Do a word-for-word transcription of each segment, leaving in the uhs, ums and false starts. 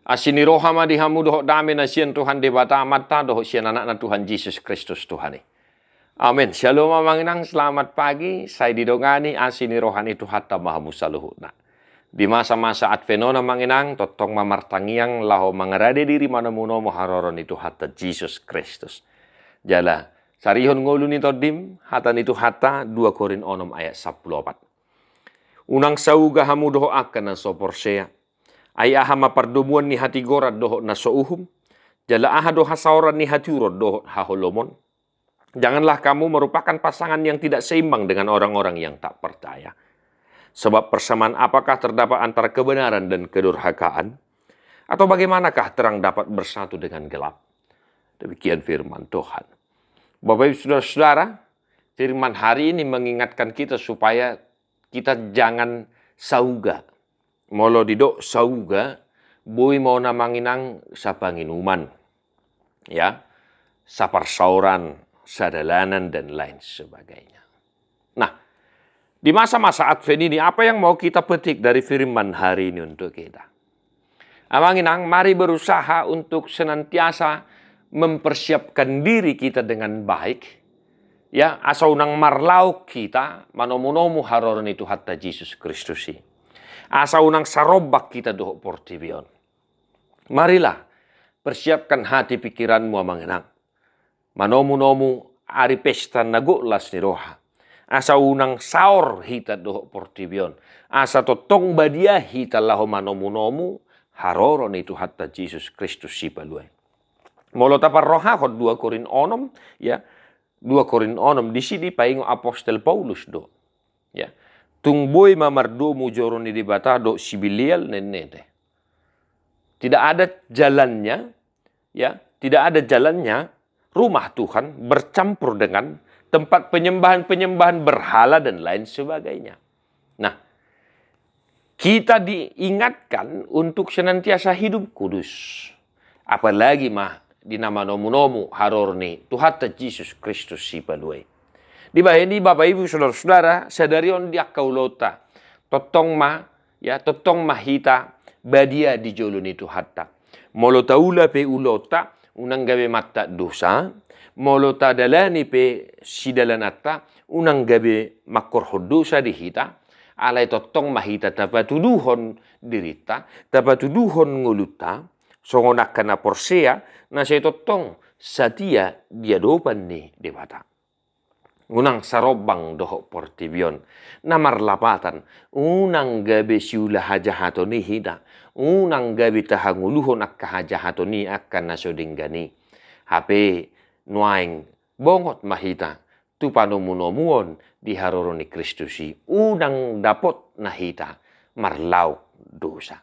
Asi ni roha ma di hamu dohot dame na sian Tuhan Debata Amanta dohot sian Anakna Tuhan Jesus Kristus Tuhan i. Amen. Shalom amang inang, selamat pagi. Sai didongani asi ni roha ni Tuhanta ma hamu saluhutna. Di masa-masa Advent on amang inang, tongtong ma martangiang laho mangarade diri manomu-nomu haroro ni Tuhanta Jesus Kristus. Jala sarihon ngolu ni tondim, hata ni Tuhanta, dua Korint onom ayat sampulu opat. Unang sauga hamu dohot angka na so porsea. Ai aha ma pardomuan ni hatigoran dohot na so uhum? Jala aha do hasaoran ni haturon dohot haholomon? Janganlah kamu merupakan pasangan yang tidak seimbang dengan orang-orang yang tak percaya. Sebab persamaan apakah terdapat antara kebenaran dan kedurhakaan? Atau bagaimanakah terang dapat bersatu dengan gelap? Demikian firman Tuhan. Bapak Ibu Saudara-saudara, firman hari ini mengingatkan kita supaya kita jangan sauga. Molo didok sauga, boi ma on amang inang sapanginuman, ya, saparsaoran, sadalanan, dan lain sebagainya. Nah, di masa-masa Advent ini, apa yang mau kita petik dari firman hari ini untuk kita? Amang inang, mari berusaha untuk senantiasa mempersiapkan diri kita dengan baik, ya, asa unang marlaok hita manomu-nomu haroro ni Tuhanta Jesus Kristus i. Asa unang sarombang hita dohot portibi on. Marilah, persiapkan hati pikiranmu amang inang. Manomu-nomu ari pesta na gok las ni roha. Asa unang saor hita dohot portibi on. Asa tongtong badia hita laho manomu-nomu haroro ni Tuhanta Jesus Kristus Sipalua i. Molo taparrohahon dua Korint onom, ya, dua Korint onom disi dipaingot apostel Paulus do. Ya. Tung boi ma mardomu joro ni Debata dohot si Belial ninna i. Tidak ada jalannya, ya, tidak ada jalannya rumah Tuhan bercampur dengan tempat penyembahan-penyembahan berhala dan lain sebagainya. Nah, kita diingatkan untuk senantiasa hidup kudus. Apalagi ma di na manomu-nomu haroro ni Tuhanta Jesus Kristus Sipalua i. Dibahen i Bapak Ibu Saudara-saudara, sadari on di angka ulaonta, tongtong ma, ya, tongtong ma hita badia di jolo ni Tuhanta. Molo taula pe ulaonta, unang gabe mata dosa. Molo tadalani pe sidalananta, unang gabe mangkorhon dosa di hita. Alai tongtong ma hita tapatuduhon dirinta, tapatuduhon ngolunta songon angka na porsea na sai tongtong satia di adopan ni Debata. Unang sarombang dohot portibi on. Na marlapatan, unang gabe siula hajahaton i hita, unang gabe tahangoluhon angka hajahaton i, angka na so denggan i. Hape nuaeng bongot ma hita tu panomu-nomuon di haroro ni Kristus i, unang dapotna hita marlaok dosa.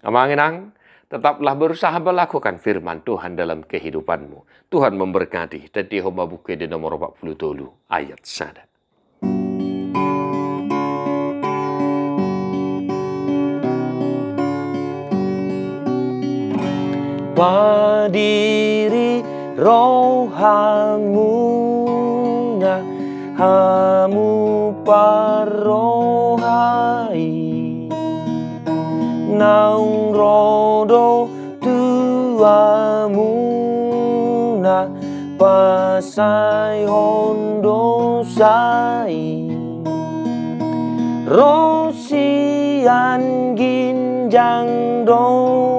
Amang inang, tetaplah berusaha melakukan firman Tuhan dalam kehidupanmu. Tuhan memberkati. Tandihon ma Buku Ende nomor opat pulu tolu ayat sada. Padiri rohamuna hamu parroha i, naung ro do tu hamuna pasaehon dosa i. Ro sian ginjang do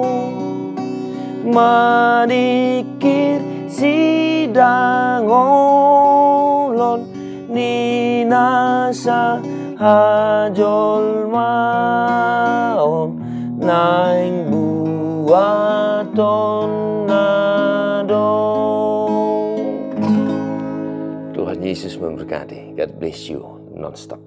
maningkir sidangolon ni na sahajolmaon naeng buatonna do. Tuhan Yesus memberkati. God bless you nonstop.